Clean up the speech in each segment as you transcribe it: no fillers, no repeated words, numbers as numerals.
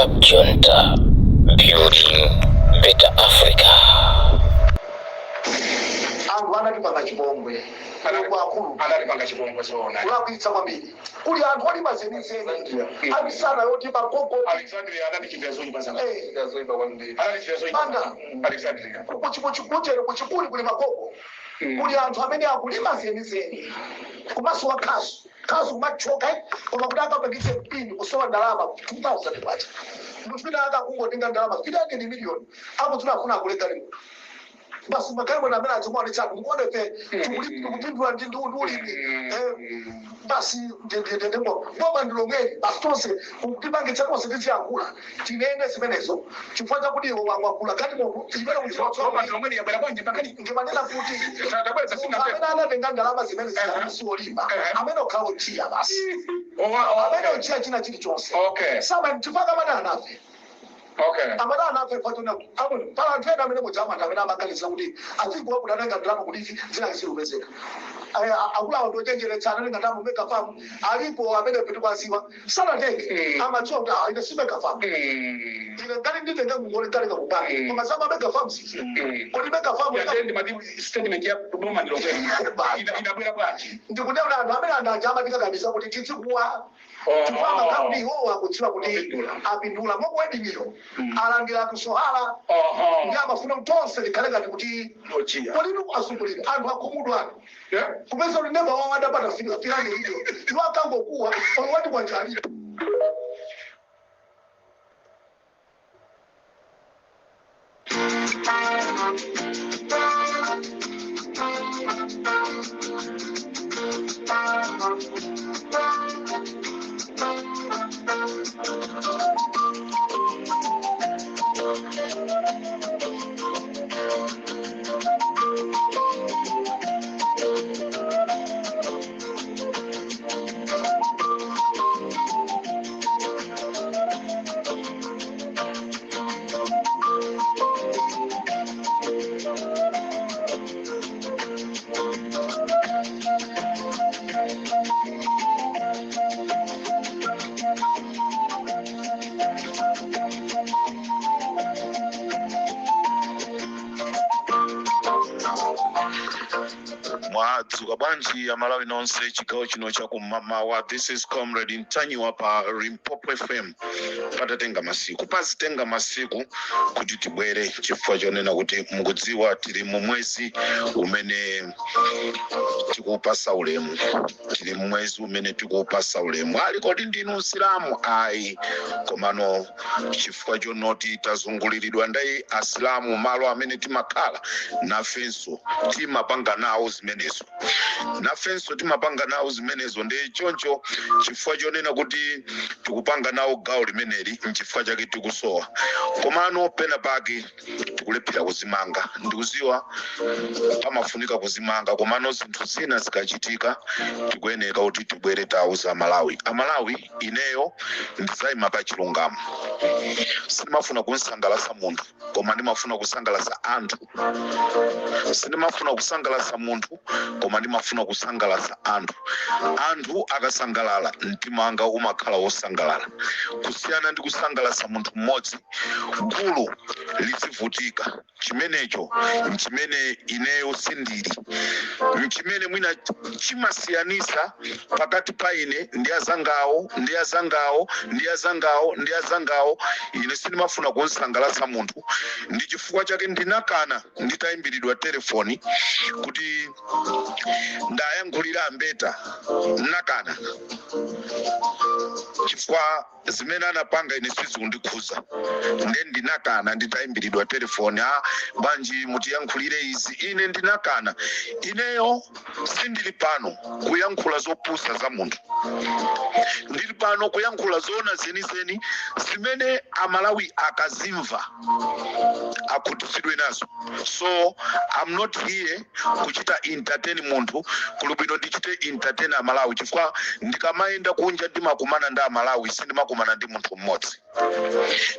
Cab Junta, building better Africa. Anthu anatipanga chipongwe akulu. Anatipanga chipongwe zoona. Kulakwitsa kwambiri. Kuli anthu olima zenizeni, amisana yoti magogo. Alexandria anatichitira zoyipa zanga. Zoyipa kwambiri. Anatichitira zoyipa. Banda. Alexandria. Kuchikuchere kuchikuli kuli magogo, kuli anthu amene akulima zenizeni komanso wakhasu khasu kumachoka, koma kuti akapangitse mpini kusowa ndalama 2000 kwacha. Munthu wina akakungotenga ndalama 300 miliyoni, akudzina afuna akulenga limo basi. Magalimoto amene azimaonetsa anthu, mukuone fe tikupindula ndi ulimi. Basi ndendendendemo boma ndilomweli basi, tonse kutipangitsa tonse tiziyankhula tinene zimenezo chifukwa chakuti iwo wangwakula galimoto chimene Boma ndilomweli yabwera bwanji pakati? Ndimanena kuti Tabweza munthu sina. amene anatenga ndalama zimene zisiwolimba, amene okhala ochiya basi, amene ochiya china chilichonse sama chifukwa amadana nafe. Amadana nafe patona amwe pala anthu ena amene mudzamantha amene amaganiza kuti azingowa kuti anatenga ndalama kuti izi zina zilupezeka. Akulawo ndochenjeretsa, anatenga ndalama mega farm alipo amene petikwaziwa sanatenge. Amadziwa kuti ah, ine si mega farm, ine ngati nditenge ngongole ndaleka kubanki, koma zama mega farm sizi. Kodi mega farm? Yatendi mati statement ya boma ndilomweli inabwera bwanji? Ndikunena anthu amene anthu aja amatikakamiza kuti tizikuwa chifukwa amakhala iwowo akudziwa kuti Apindula. Apindula moko weddingyo alandira kusohala ndi amafuna kuti tonse tikhale ngati kuti Ochiya. Kodi asungulire anthu akhumudwa anthu kupeza kuti neba wawo adapata 300 million, iwo akangokuwa olowati kwanjali. Mwadzuka bwanji Amalawi nonse chigawo chino chakumamawa? This is Comrade Ntanyiwa pa Limpopo FM. Patatenga masiku, pazitenga masiku kuti tibwere chifukwa chonena kuti mukudziwa tili mu mwezi umene tikuupasa ulemu, tili mu mwezi umene tikuupasa ulemu. Ali kodi ndinu Msilamu? Ayi, komano chifukwa chonoti tazunguliridwa ndi Asilamu malo amene timakhala, nafenso timapanga nawo zimenezo, nafenso timapanga nawo zimenezo. Ndi choncho chifukwa chonena kuti tikupanga nawo gawo limeneli, nchifukwa chake tikusowa. Komano pena pake tikulephera kuzimanga. Ndikuziwa pamafunika kuzimanga, komano zinthu zina zikachitika tikuyeneka kuti tibwere tauza Amalawi. Amalawi, ineyo ndizayima pa chilungamo. Sindimafuna kunsangalasa munthu, koma ndimafuna kusangalasa anthu. Sindimafuna kusangalasa munthu, koma ndimafuna kusangalasa anthu. Anthu akasangalala, mtima wanga umakhala wosangalala, kusiyana ndi kusangalasa munthu mmodzi, gulu lizivutika. Chimenecho nchimene ineyo sindili, nchimene mwina chimasiyanisa pakati pa ine ndi azangawo ndi azangawo ndi azangawo ndi azangawo. Ine sindimafuna kunsangalatsa munthu. Ndi chifukwa chake ndinakana nditayimbiridwa telefoni kuti ndayankhulira ambeta. Nakana chifukwa zimene anapanga ine sizikundikhuza. Nde ndinakana nditayimbiridwa telefoni, a bwanji mutiyankhulire izi, ine ndinakana. Ineyo sindili pano kuyankhula zopusa za munthu, ndili pano kuyankhula zoona zenizeni zimene Amalawi akazimva akhutitsidwe nazo. So I'm not here kuchita entertain munthu. Kuli bwino ndichite entertain Amalawi, chifukwa ndikamayenda kunja ndimakumana ndi Amalawi, sindimakumana ndi munthu mmodzi.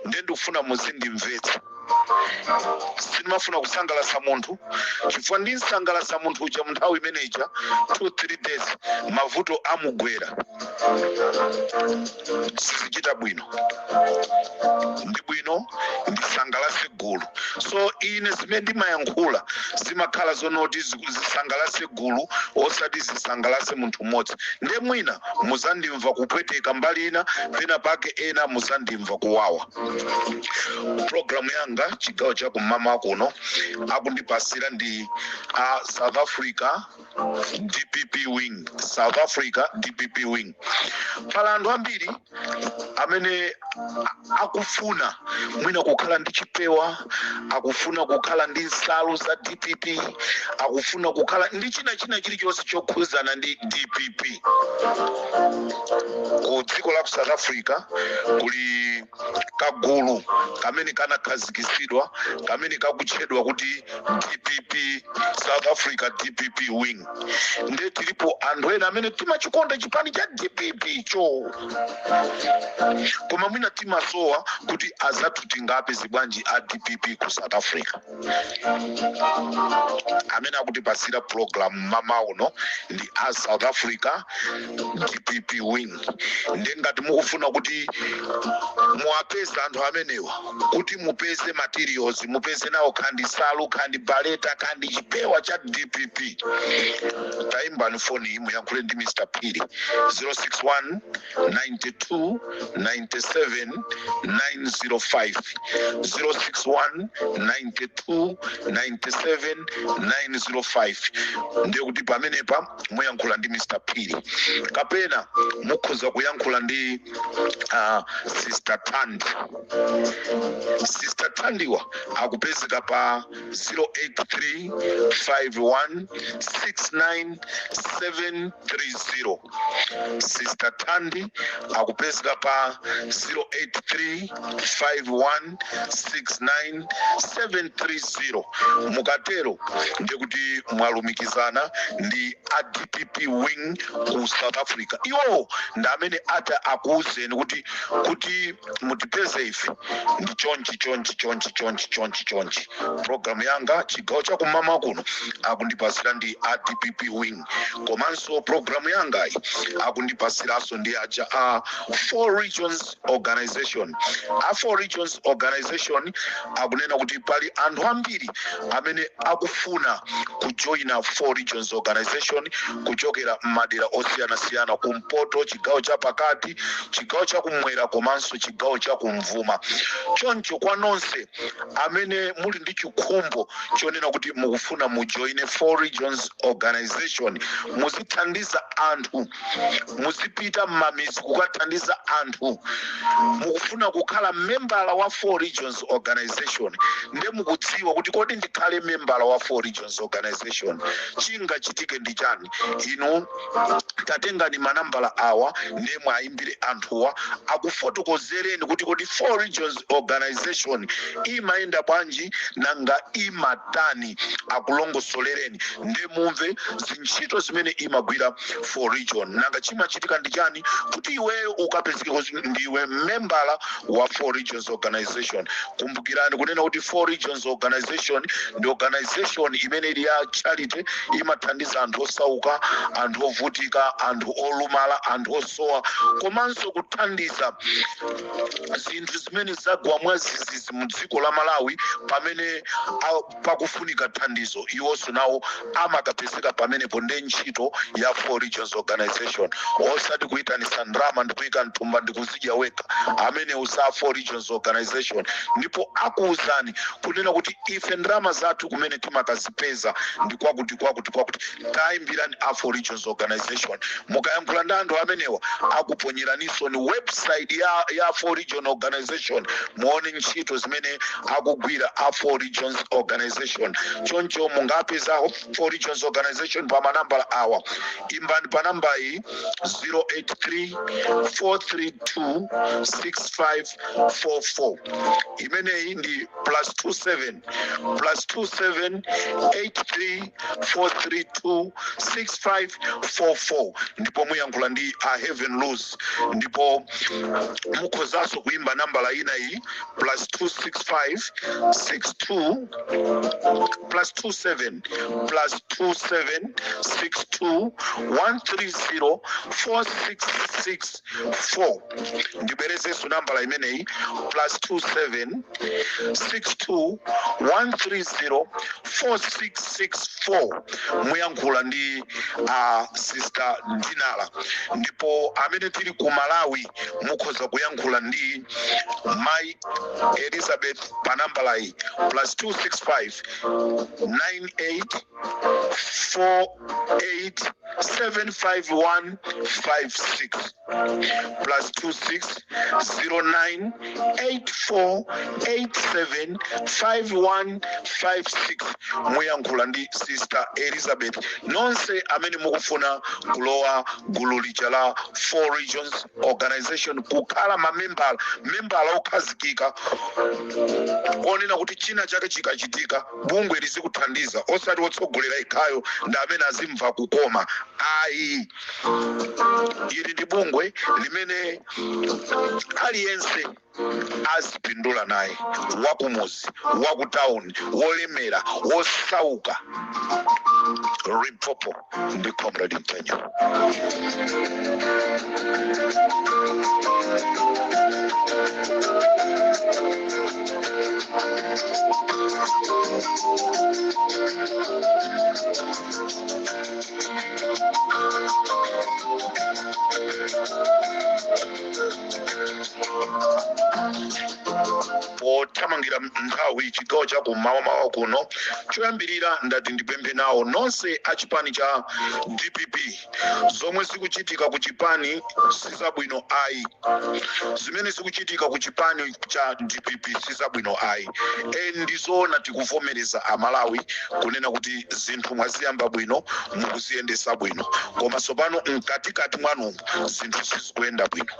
Nde ndikufuna muzindimvetsa. Sindimafuna kusangalasa munthu, chifukwa ndinsangalasa munthu uja mu nthawi imeneja, 2 3 days mavuto amugwera, sizichita bwino. Ndi bwino ndisangalase gulu. So ine zimene ndimayankhula zimakhala zonoti zisangalase gulu, osati zisangalase munthu mmodzi. Nde mwina muzandimva kupweteka mbali ina, pena pake ena muzandimva kuwawa. Programu yanga chigawo cha kummawa kuno akundipasira ndi a South Africa DPP wing, South Africa DPP wing. Pala anthu ambiri amene akufuna mwina kukhala ndi chipewa, akufuna kukhala ndi nsalu za DPP, akufuna kukhala ndi china china chilichonse chokhuzana ndi DPP. Ku dziko la ku South Africa kuli kagulu kamene kanakhazikitsidwa kamene kakutchedwa kuti DPP, South Africa DPP wing. Nde tilipo anthu ena amene timachikonda chipani cha DPP cho, koma mwina timasowa kuti azathu tingapeze bwanji a DPP ku South Africa. Amene akutipasira program mama uno ndi a South Africa DPP wing. Nde ngati mukufuna kuti muwapeze anthu amenewa, kuti mupeze materials, mupeze nawo kandi nsalu, kandi baleta, kandi chipewa cha DPP, tayimbani foni iyi, muyankhule ndi Mr Phiri, 061 92 97 905, 061 92 97 905. Ndiye kuti pamenepa muyankhula ndi Mr Phiri, kapena mukhoza kuyankhula ndi Sister Tandi. Sister Tandiwa akupezeka pa 083 51 69 730. Sister Tandi akupezeka pa 083 51 69 730. Mukatero ndikuti mwalumikizana ndi a DPP wing ku South Africa. Iwowo ndi amene ata akuwuzeni kuti mutipeze ife ndi chonchi, chonchi, chonchi, chonchi, chonchi, chonchi. Programu yanga chigawo chakumama kuno akundipasira ndi a DPP wing, komanso programu yangayi akundipasiranso ndi aja a Four Regions Organization. A Four Regions Organization akunena kuti pali anthu ambiri amene akufuna kujoina Four Regions Organization kuchokera m'madera osiyanasiyana, kumpoto, chigawo cha pakati, chigawo chakumwera komanso chigawo chakumvuma. Choncho kwa nonse amene muli ndi chikhumbo chonena kuti mukufuna mujoine Four Regions Organization, muzithandiza anthu, muzipita m'mamizi kukathandiza anthu, mukufuna kukhala membala wa Four Regions Organization, nde mukudziwa kuti kodi ndikhale membala wa Four Regions Organization chingachitike ndi chani, inu tatengani manambala awa, ndiye mwayimbire anthuwa akufotokozereni kuti kodi Four Regions Organization imayenda bwanji, nanga imatani, akulongosolereni, nde mumve zintchito zimene imagwira Four Region, nanga chimachitika ndi chani kuti iweyo ukapezeke kuti ndiwe membala wa Four Regions Organization. Kumbukirani kunena kuti Four Regions Organization ndi organization imene ili ya charity, imathandiza anthu osauka, anthu ovutika, anthu olumala, anthu osowa, komanso kuthandiza zinthu zimene zagwa mwazizizi mu dziko la Malawi. Pamene pakufunika thandizo, iwonso nawo amakapezeka pamenepo. Ndi ntchito ya Four Regions Organization, osati kuyitanisa ndalama ndikuyika mthumba ndikuzidya wekha. Amene usa Four Regions Organization, ndipo akuwuzani kunena kuti ife ndalama zathu kumene timakazipeza ndi kwakuti, kwakuti, kwakuti. Tayimbirani a Four Regions Organization. Mukayankhula ndi anthu amenewa, akuponyeraninso ni website ya Four Region Organization, muone ntchito zimene akugwira a Four Regions Organization. Choncho mungapeza Four Regions Organization pa manambala awa. Imbani pa namba iyi, 083 432 6544. Imeneyi ndi +27 +27 83 432 6544, ndipo muyankhula ndi a Heaven Lose. Ndipo mukhozanso kuimba nambala ina iyi, +265 62 +27 +27 62 130 4664. Ndibwerezenso nambala imeneyi, +27 62 130 4664. Muyankhula ndi Sister Dinala. Ndipo amene tili ku Malawi mukhoza kuyankhula ndi Mai Elizabeth pa nambala iyi, +265 98 48 751 56, +26 09 84 87 51 56. Muyankhula ndi Sister Elizabeth. Nonse amene mukufuna kulowa gulu lija la Four Regions Organization, kukhala mamembala, membala okhazikika, onena kuti china chake chikachitika bungwe lizikuthandiza, osati wotsogolera ikhayo ndi amene azimva kukoma, ayi. Ili ndi bungwe limene aliyense azipindula naye, wakumuzi, wakutawuni, wolemera, wosauka. Limpopo ndi Comrade Ntanyiwa. Pothamangira nthawi, chigawo cha kumawamawa kuno, choyambirira ndati ndipemphe nawo nonse a chipani cha DPP. Zomwe zikuchitika ku chipani sizabwino ayi. Zimene zikuchitika ku chipani cha DPP sizabwino ayi. Ndizoona, tikuvomereza Amalawi kunena kuti zinthu mwaziyamba bwino, mukuziyendesa bwino, koma tsopano mkatikati mwanumu zinthu sizikuyenda bwino.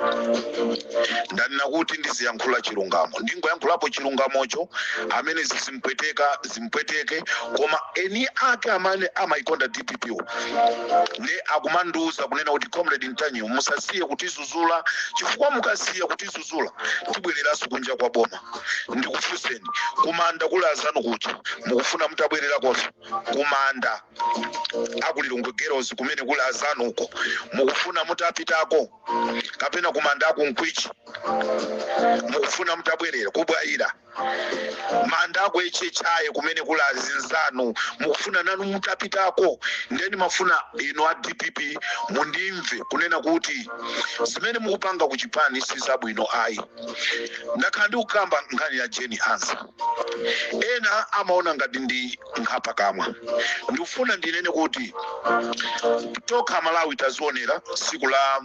Ndanena kuti ndiziyankhula chilungamo, ndingoyankhulapo chilungamocho. Amene zizimpweteka zimpweteke, koma eni ake amene amayikonda DPP ndi akumandiuza kunena kuti, "Comrade Ntanyiwa, musasiye kutizuzula, chifukwa mukasiya kutizuzula tibwereranso kunja kwa boma." Ndikufunseni, kumanda kuli azanu kuja mukufuna mutabwererakonso? Kumanda aku Lilongwe Girls kumene kuli azanuko mukufuna mutapitako? Kapena kumanda aku Nkwichi mukufuna mutabwerera? Kubwayira manda ako echechaye kumene kuli azinzanu mukufuna nanu mutapitako? Ndeni mafuna inu a DPP mundimve kunena kuti zimene mukupanga ku chipani sizabwino ayi. Ndakhala ndikukamba nkhani ya Jane Ansah, ena amaona ngati ndi nkhapakamwa. Ndikufuna ndinene kuti tokha Malawi tazionera tsiku la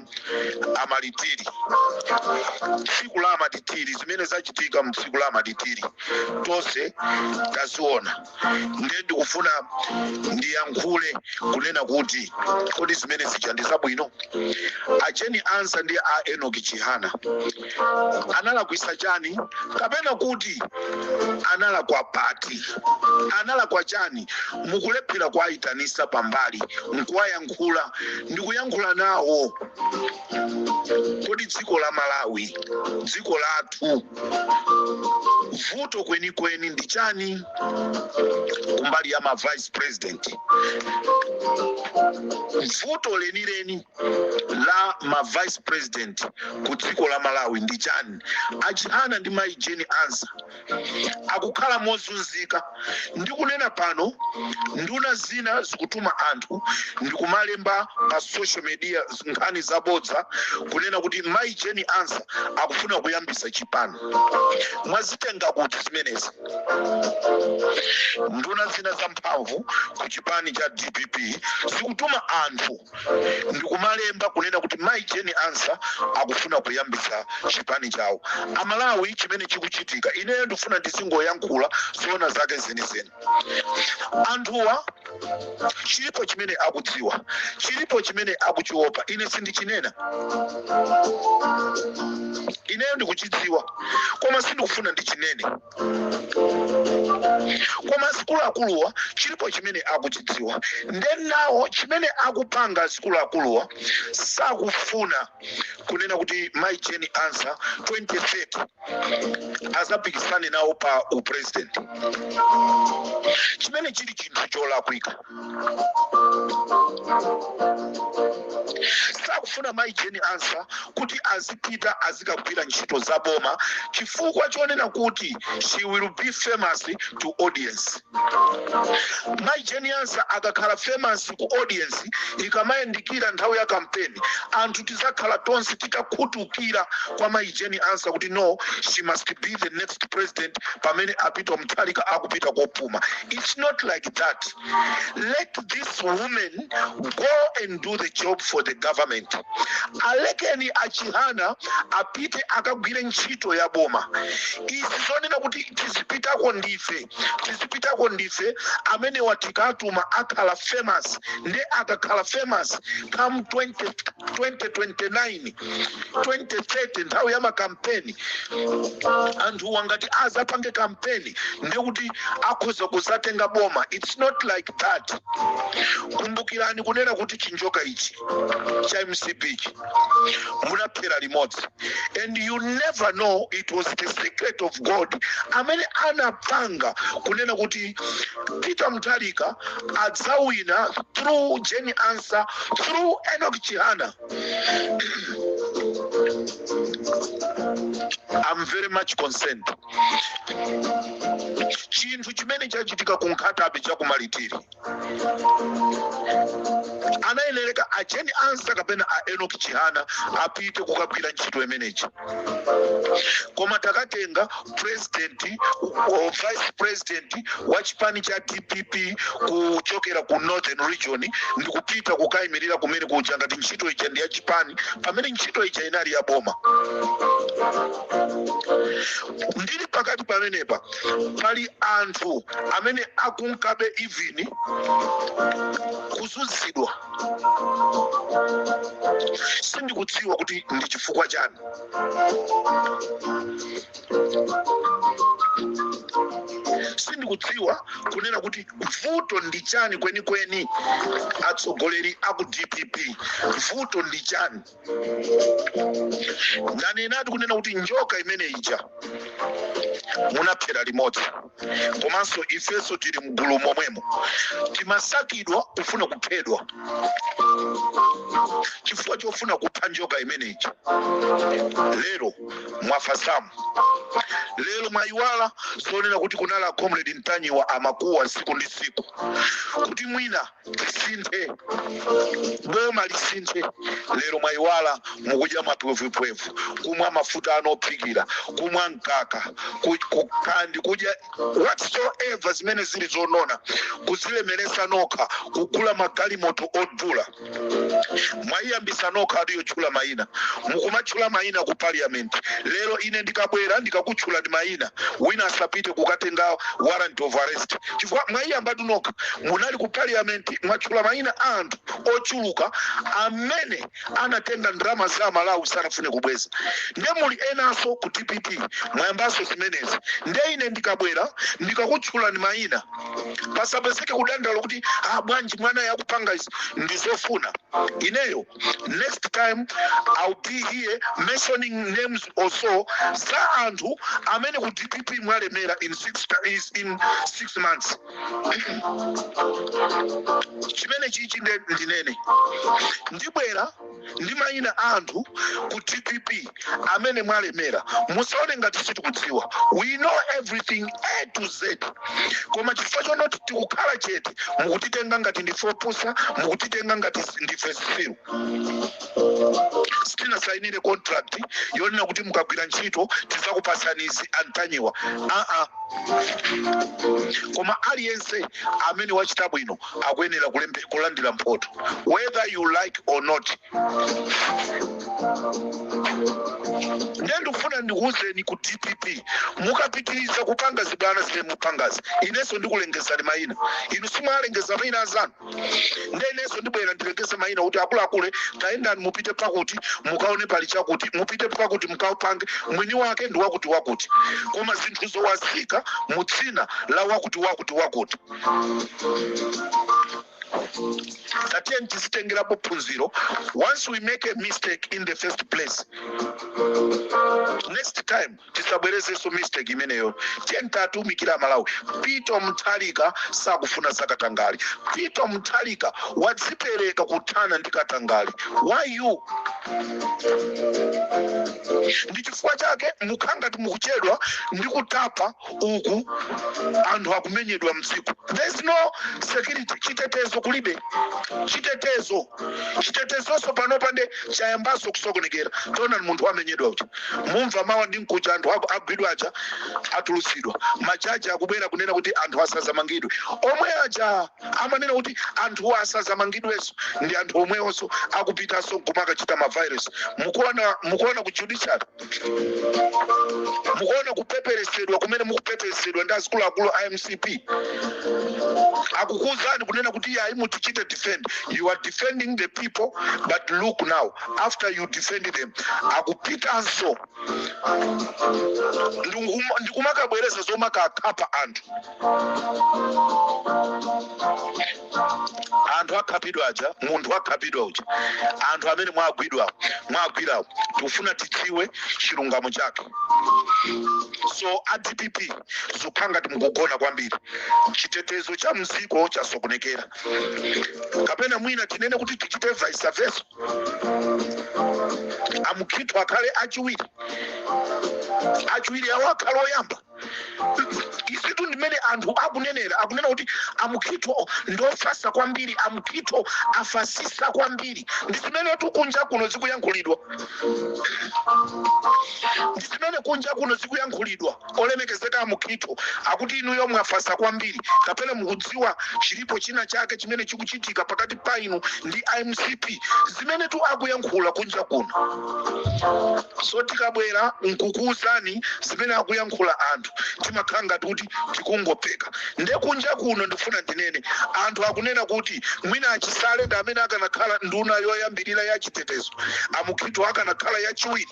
amalitiri, tsiku la amatitiri, zimene zachitika mu tsiku la amatitiri tonse taziona. Ndiye ndikufuna ndiyankhule kunena kuti kodi zimene zija ndi zabwino? A Jane Ansah ndi a Enoch Chihana analakwisa chani? Kapena kuti analakwa pati? Analakwa chani? Mukulephera kuwayitanisa pambali nkuwayankhula ndikuyankhula nawo. Kodi dziko la Malawi, dziko lathu, vuto kwenikweni ndi chani kumbali ya ma vice president? Vuto lenileni la ma vice president ku dziko la Malawi ndi chani? Achihana ndi Mayi Jane Ansah akukhala mozunzika. Ndikunena pano, nduna zina zikutuma anthu ndikumalemba pa social media nkhani zabodza kunena kuti Mayi Jane Ansah akufuna kuyambisa chipani. Mwazitenga kuti zimenezi? Nduna zina zamphamvu ku chipani cha DPP zikutuma anthu ndikumalemba kunena kuti Mayi Jane Ansah akufuna kuyambisa chipani chawo. Amalawi, chimene chikuchitika, ineyo ndifuna ndizingoyankhula zoona zake zenizeni. Anthuwa Chilipo chimene akudziwa, chilipo chimene akuchiopa. Ine sindichinena, ineyo ndikuchidziwa, koma sindikufuna ndichinene. Koma akuluakuluwa chilipo chimene akuchidziwa, nde nawo chimene akupanga akuluakuluwa sakufuna kunena kuti Mai Jane Ansah 2030 azapikisane nawo pa upresident, chimene chili chinthu cholakwika. Sakufuna Mai Jane Ansah kuti azipita azikagwira ntchito za boma chifukwa chonena kuti she will be famous to audience. Mai Jane Ansah akakhala famous ku audience, ikamayandikira nthawi ya kampeni, anthu tizakhala tonse titakhutukira kwa Mai Jane Ansah kuti no, she must be the next president pamene a Peter Mutharika akupita kopuma. It's not like that. Let this woman go and do the job for the government. Alekeni a Chihana apite akagwire ntchito ya boma. Izi zonena kuti tizipitako ndife, tizipitako ndife, amene watikatuma akhala famous, nde akakhala famous come 20, 2029, 2030, nthawi ya makampeni, anthu wangati azapange kampeni ndekuti akhoza kuzatenga boma. It's not like that. Kumbukirani kunena kuti chinjoka ichi cha MCP ichi munaphera limodzi, and you never know, it was the secret of God amene anapanga kunena kuti Peter Mutharika adzawina through Jane Ansah, through Enoch Chihana. I'm very much concerned. Chinthu chimene chachitika ku Nkhata Bay chakumalitiri, anayenereka a Jane Ansah kapena a Enoch Chihana apite kukagwira ntchito imeneyi, koma takatenga president or vice president wa chipani cha DPP kuchokera ku Northern Region ndikupita kukayimirira kumene kuja ngati ntchito ija ndi ya chipani, pamene ntchito ija inali ya boma. Ndili pakati pamenepa, pali anthu amene akunkabe even kuzunzidwa. Sindikudziwa kuti ndi chifukwa chani. Sindikudziwa kunena kuti vuto ndi chani kwenikweni. Atsogoleri aku DPP, vuto ndi chani? Ndanenatu kunena kuti njoka imene ija munaphera limodzi, komanso ifenso tili mgulu momwemo, timasakidwa kufuna kuphedwa chifukwa chofuna kupha njoka imene ija. Lero mwafasamu, lero mwayiwala zonena kuti kunali Comrade Ntanyiwa amakuwa siku ndi siku kuti mwina tisinthe boma, lisinthe. Lero mwayiwala, mukudya mapwevupwevu, kumwa mafuta anophikira, kumwa mkaka, kandi kudya whatsoever zimene zili zonona, kuzilemeresa nokha, kugula magalimoto odula. Mwayiyambisa nokha ati yotchula mayina, mukumatchula mayina ku parliament. Lero ine ndikabwera ndikakutchula ndi mayina, wina asapite kukatenga warrant of arrest, chifukwa mwayiyambatu nokha. Munali ku parliament, mwatchula mayina a anthu ochuluka amene anatenga ndalama za Malawi, sanafune kubweza. Nde muli enanso ku DPP mwayambanso zimenezi. Nde ine ndikabwera ndikakutchulani mayina, pasapezeke kudandaula kuti ah, bwanji mwana yakupanga izi. Ndizofuna ineyo next time I'll be here mentioning names also za anthu amene ku DPP mwalemera in 6 months. Chimene chichi nde ndinene, ndibwera ndi mayina a anthu ku DPP amene mwalemera. Musaone ngati sitikudziwa, we know everything A to Z, koma chifukwa chonoti tikukhala chete, mukutitenga ngati ndife opusa, mukutitenga ngati ndife zitsiru. Sitinasayinire contract yonena kuti mukagwira ntchito tidzakupasani izi, Antanyiwa, aa. Koma aliyense amene wachita bwino akuyenera kulandira mphoto, whether you like or not. Ndiye ndikufuna ndikuwuzeni ku DPP, mukapitiriza kupanga zibwana zimene mupangazi, inenso ndikulengezani mayina. Inu simwalengeza mayina azanu, ndiye inenso ndibwera ndilengeze mayina kuti akuluakulu, tayendani mupite pakuti mukaone pali chakuti, mupite pakuti mukaupange, mwini wake ndi wakuti wakuti, koma zinthu zowazika mu dzina la wakuti wakuti wakuti. Tatiyeni tizitengerapo phunziro. Once we make a mistake in the first place, next time tisabwerezenso mistake imeneyo. Tiyeni tatumikira Malawi. Peter Mutharika sakufuna zakatangali. Peter Mutharika wadzipereka kuthana ndi katangale. Why you? Ndi chifukwa chake mukhala ngati mukuchedwa ndi kutapa uku, anthu akumenyedwa mdziko. There is no security, chitetezo kulibe, chitetezo, chitetezonso panopa nde chayambanso kusokonekera. Taonani munthu wamenyedwa uja, mumva mawa ndi mkuja anthu agwidwa aja atulutsidwa. Majaji akubwera kunena kuti anthu asazamangidwe. Omwe aja amanena kuti anthuwo asazamangidwenso ndi anthu omwewonso akupitanso nkumakachita ma violence. Mukuona, mukuona ku judiciary, mukuona kupeperesedwa kumene mukupeperesedwa ndi azikuluakulu a MCP. Akukuwuzani kunena kuti iyayi, mutichite defend. You are defending the people, but look now, after you defend them, akupitanso ndikumakabwereza zomakaakhapa anthu. Anthu akhapidwa aja, munthu akhapidwa uja, anthu amene mwagwidwa, mwagwirawo, tikufuna tidziwe chilungamo chake. So a DPP, zikukhala ngati mukugona kwambiri. Chitetezo cha mdziko chasokonekera, kapena mwina tinene kuti tichite vice versa, a Mukhito akhale achiwiri, achiwiri awo akhale oyamba. Izitu ndimene anthu akunenera, akunena kuti a Mukhito ndofatsa kwambiri, a Mukhito afatsitsa kwambiri. Ndi zimenetu kunja kuno zikuyankhulidwa, ndi zimene kunja kuno zikuyankhulidwa. Olemekezeka a Mukhito, akuti inuyo mwafatsa kwambiri, kapena mukudziwa chilipo china chake chimene chikuchitika pakati pa inu ndi MCP? Zimenetu akuyankhula kunja kuno. So tikabwera nkukuwuzani zimene akuyankhula anthu, timakhala ngati kuti tikungopeka. Nde kunja kuno ndifuna ndinene, anthu akunena kuti mwina a Chisale ndi amene akanakhala nduna yoyambirira ya chitetezo, a Mukhito akanakhala yachiwiri.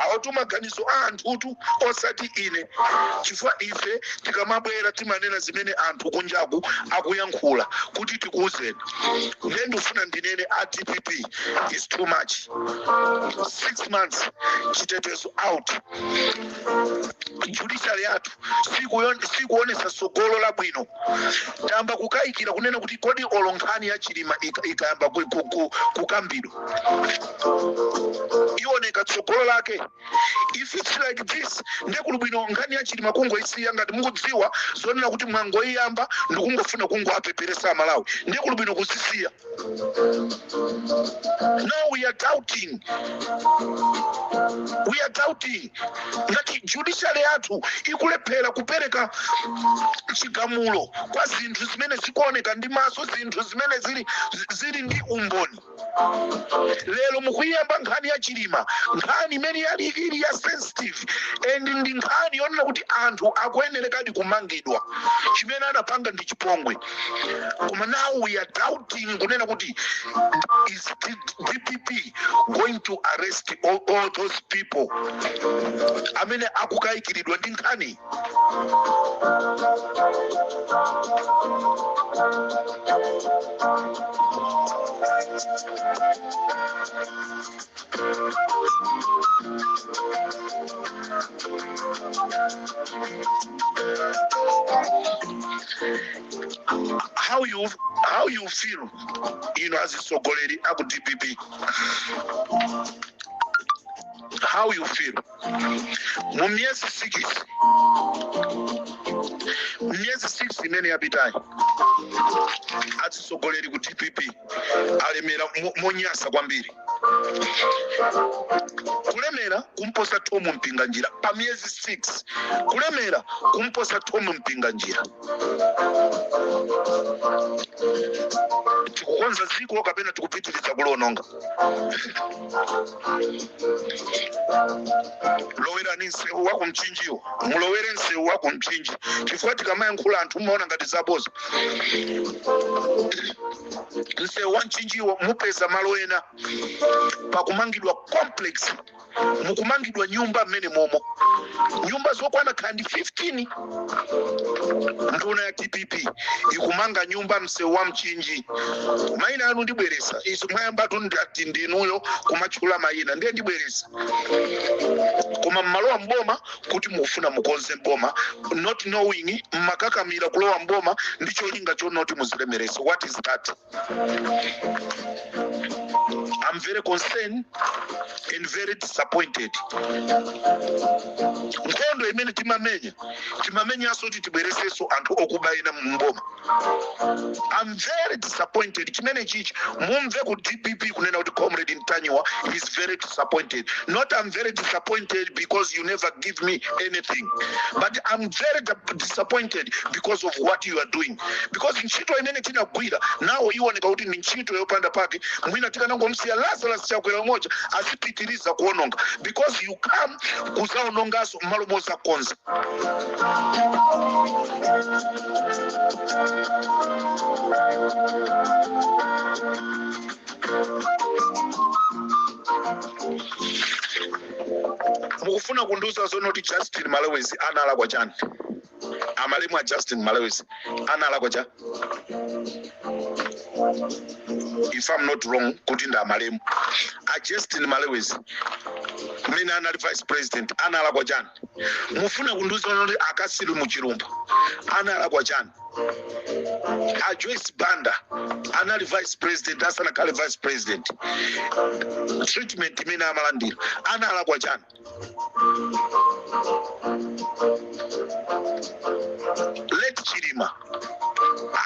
Awotu maganizo a anthutu, osati ine, chifukwa ife tikamabwera timanena zimene anthu kunjaku akuyankhula kuti tikuwuzeni. Nde ndifuna ndinene, a DPP, is too much. 6 months, chitetezo out, judiciary yathu sikuonesa tsogolo labwino. Tayamba kukayikira kunena kuti kodi olo nkhani ya Chilima ikayamba kukambidwa, ioneka tsogolo lake? If it's like this, ndekuli bwino nkhani ya Chilima kungoisiya. Ngati mukudziwa zonena kuti mwangoiyamba ndikungofuna kungoapeperesa Amalawi, ndekuli bwino kuzisiya. Now we are doubting, we are doubting ngati judiciary yathu ikulephera kupereka chigamulo kwa zinthu zimene zikuoneka ndi maso, zinthu zimene zili ndi umboni. Lero mukuyiyamba nkhani ya Chilima, nkhani imene yali ili ya sensitive and ndi nkhani yonena kuti anthu akuyenerekadi kumangidwa. Chimene anapanga ndi chipongwe, koma now we are doubting kunena kuti is DPP going to arrest all those people amene akukayikiridwa ndi nkhani? How you feel, inu azitsogoleri aku DPP, how you feel mu miyezi 6, miyezi 6 imene yapitayi? Atsogoleri ku DPP alemera monyasa kwambiri. Kulemera kumposa Thom Mpinganjira pa miyezi 6, kulemera kumposa Thom Mpinganjira. Tikukonza dziko kapena tikupitiriza kuliononga? Lowerani msewu wa kumchinjiwo, mulowere msewu wa kumchinji, chifukwa tikamayankhula anthu mumaona ngati zaboza. Msewu wa mchinjiwo mupeza malo ena pakumangidwa complex, mukumangidwa nyumba mmene momo, nyumba zokwana kandi 15. Nduna ya DPP ikumanga nyumba msewu wa Mchinji. Mayina anu ndibweresa izo, mwayambatu ndati ndinuyo kumatchula mayina, ndiye ndibweresa. Koma mmalowa mboma kuti mukufuna mukonze mboma, not knowing mmakakamira kulowa mboma ndi cholinga chonoti muzilemerese. What is that? I'm very concerned and very disappointed. Nkhondo imene timamenya, timamenyanso kuti tibweresenso anthu okuba ena mboma. I'm very disappointed. Chimene chichi mumve ku DPP kunena kuti Comrade Ntanyiwa is very disappointed. Not I'm very disappointed because you never give me anything, but I'm very disappointed because of what you are doing, because ntchito imene tinagwira nawo iwoneka kuti ndi ntchito yopanda pake. Mwina tikanangomsiya Lazarus Chakwera moja azipitiriza kuononga, because you come kuzaononganso mmalo mozakonza. Mukufuna kundiuza zonoti Justin Malewezi analakwa chani? Amalemu a Justin Malewezi analakwa cha? If I'm not wrong kuti ndi amalemu a Justin Malewezi mmene anali vice president analakwa chani? Mufuna kundiuza kuti a Cassim Chilumpha analakwa chani? A Joyce Banda anali vice president, asanakhale vice president, treatment imene amalandira analakwa chani? Late Chilima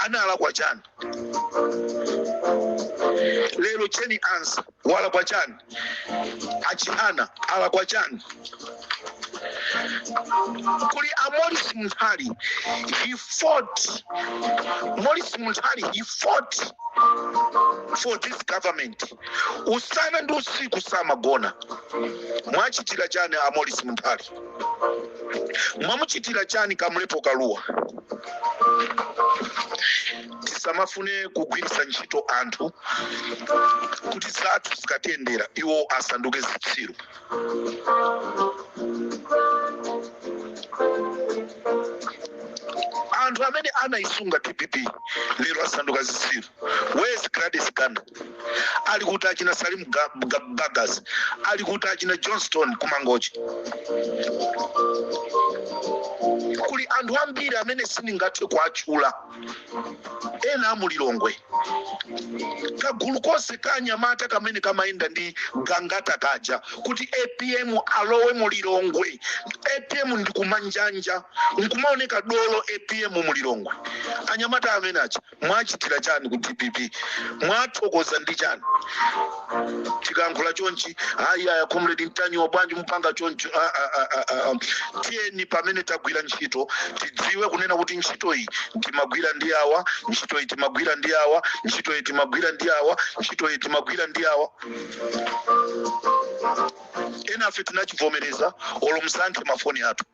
analakwa chani? Lero Jane Ansah walakwa chani? A Chihana alakwa chani? Kuli a Maurice Munthali, he fought. Maurice Munthali, he fought for this government usana ndi usiku, samagona. Mwachitira chani a Maurice Munthali? Mwamuchitira chani Kamlepo Kalua? Tisamafune kugwiritsa ntchito anthu kuti zathu zikatiyendera iwo asanduke zitsiru. Anthu amene anayisunga DPP lero asanduka zitsiru. Where's Gladys Ganda? Ali kuti achina Salim Bagas? Ali kuti achina Johnston kumangochi? Kuli anthu ambiri amene sindingathe kuatchula, ena amulilongwe, kagulu konse ka anyamata kamene kamayenda ndi Gangata kaja kuti APM alowe mulilongwe, APM ndi kumanjanja nkumaoneka dolo APM mulilongwe. Anyamata amene aja mwachitira chani ku DPP? Mwathokoza ndi chani? Tikayankhula chonchi, ayi aya, Comrade Ntanyiwa, bwanji mupanga chonchi? Ah, ah, ah, ah, ah. Tiyeni pamene tagwira ntchito tidziwe kunena kuti ntchito iyi timagwira ndi awa, ntchito iyi timagwira ndi awa, ntchito iyi timagwira ndi awa, ntchito iyi timagwira ndi awa. Enafe tinachivomereza, olo musankhe mafoni athu.